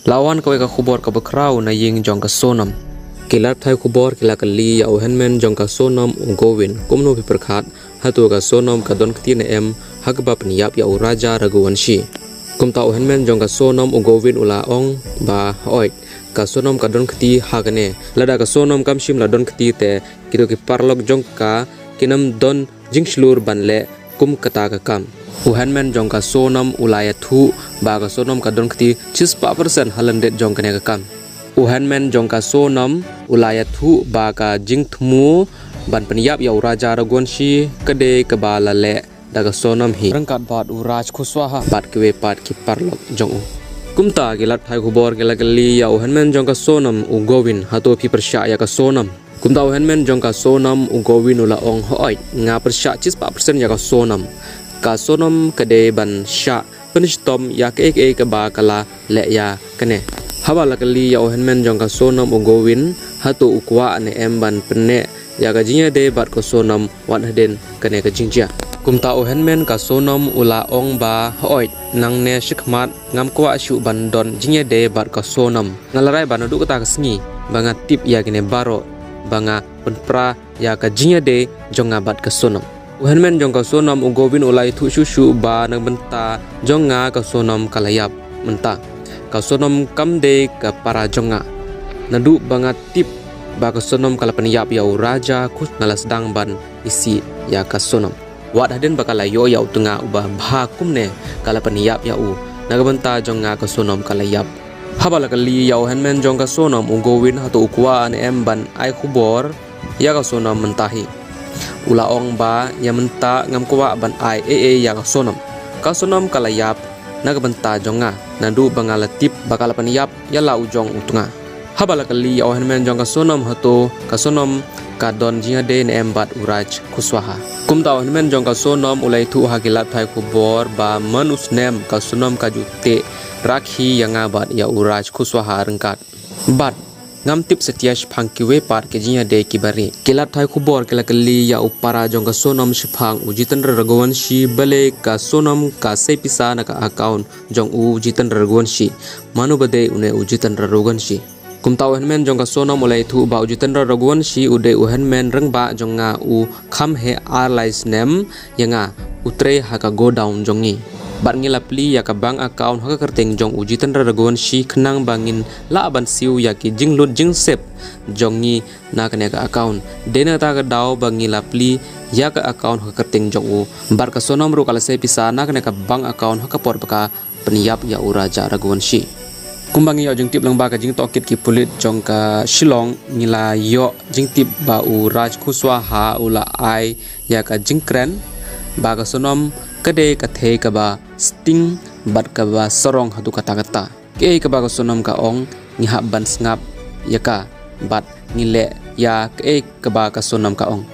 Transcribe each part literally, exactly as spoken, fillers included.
La wan kawei ka khubor kaba khraw na ïing jong ka Sonam. Ki lad pathai khubor ki la kylli ïa u hynmen jong ka Sonam, u Govin, kumno phi pyrkhat, hato ka Sonam ka don kti ne em ha kaba pynïap ïa u Raja Raghuvanshi. Kumta u hynmen jong ka Sonam, u Govin, u la ong ba hooid, ka Sonam ka don kti ha kane. Lada ka Sonam kam shym la don kti te kito ki paralok jong ka kin ym don jingshlur ban leh kum kata ka kam. U hynmen jong ka Sonam u la ïathuh ba ka Sonam ka don kti shispah persen ha lyndet jong kane ka kam. U hynmen jong ka Sonam u la ïathuh ba ka jingthmu ban pynïap ïa u Raja Raghuvanshi ka dei kaba la leh da ka Sonam hi ryngkat bad u Raj Kushwaha bad kiwei pat ki paralok jong u. Kumta ki lad pathai khubor ki la kylli ïa u hynmen jong ka Sonam, u Govin, hato phi pyrshah ïa ka Sonam. Kumta u hynmen jong ka Sonam, u Govin, u la ong, hooid, nga pyrshah shispah persen ïa ka Sonam. Ka Sonam ka dei ban shah pynshitom ïa kaei kaei kaba ka la leh ïa kane. Haba la kylli ïa u hynmen jong ka Sonam, u Govin, hato u kwah ne em ban pynneh ïa ka jingïadei bad ka Sonam wat hadien kane ka jingjia. Kumta u hynmen ka Sonam u la ong ba hooid, nangne shakhmat ngam kwah shuh ban don jingïadei bad ka Sonam. Nga la rai ba naduh kata ka sngi ba nga tip ïa kine baroh, ba nga pynpra ïa ka jingïadei jong nga bad ka Sonam. U hynmen jong ka Sonam, u Govin, u la ïathuh shuh shuh ba na ka bynta jong nga ka Sonam ka la ïap mynta. Ka Sonam kam dei ka para jong nga. Naduh ba nga tip ba ka Sonam ka la pynïap ïa u Raja Kush, nga la sdang ban isih ïa ka Sonam. Wat hadien ba ka la ïoh ïa u tnga uba bha kumne, ka la pynïap ïa u. Na ka bynta jong nga ka Sonam ka la ïap. Haba la kylli ïa u hynmen jong ka Sonam, u Govin, hato u kwah ne em ban ai khubor ïa ka Sonam mynta hi. U la ong ba ïa mynta ngam kwah ban ai ei ei ïa ka Sonam. Ka Sonam ka la ïap na ka bynta jong nga. Naduh ba nga la tip ba ka la pynïap ïa la u jong u tnga. Haba la kylli ïa u hynmen jong ka Sonam hato ka Sonam ka don jingïadei ne em bad u Raj Kushwaha. Kumta u hynmen jong ka Sonam u la ïathuh ha ki lad pathai khubor ba man u snem ka Sonam ka ju teh rakhi ïa nga bad ïa u Raj Kushwaha ryngkat. Bad ngam tip satia shaphang kiwei pat ki jingïadei kiba rieh. Ki lad pathai khubor ki la kylli ïa u para jong ka Sonam shaphang u Jitendra Raghuvanshi, balei ka Sonam ka sei pisa na ka account jong u Jitendra Raghuvanshi. Mano ba dei une u Jitendra Raghuvanshi? Kumta u hynmen jong ka Sonam u la ïathuh ba u Jitendra Raghuvanshi u dei u hynmen rangbah jong nga, u kham heh ar lai snem ïa nga, u trei ha ka godown jong ngi. Bad ngi la plie ïa ka bank account ha ka kyrteng jong u Jitendra Raghuvanshi khnang ba ngin lah ban siew ïa ki jinglut jingsep jong ngi na kane ka account. Dei na kata ka daw ba ngi la plie ïa ka account ha ka kyrteng jong u. Bad ka Sonam ruh ka la sei pisa na kane ka bank account ha ka por ba ka pynïap ïa u Raja Raghuvanshi. Kumba ngi ïoh jingtip lyngba ka jingtohkit ki pulit jong ka Shillong, ngi la ïoh jingtip ba u Raj Kushwaha u la ai ïa ka jingkren ba ka Sonam ka dei ka thei kaba sting bad kaba sarong haduh katta katta. Kaei kaba ka Sonam ka ong, ngi hap ban sngap ïa ka bad ngi leh ïa kaei kaba ka Sonam ka ong.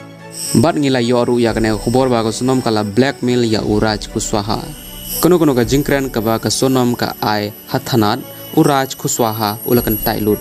Bad ngi la ïoh ruh ïa kane ka khubor ba ka Sonam ka la blackmail ïa u Raj Kushwaha. Kano kano ka jingkren kaba ka Sonam ka ai ha thanat, u Raj Kushwaha u la kyntait lut.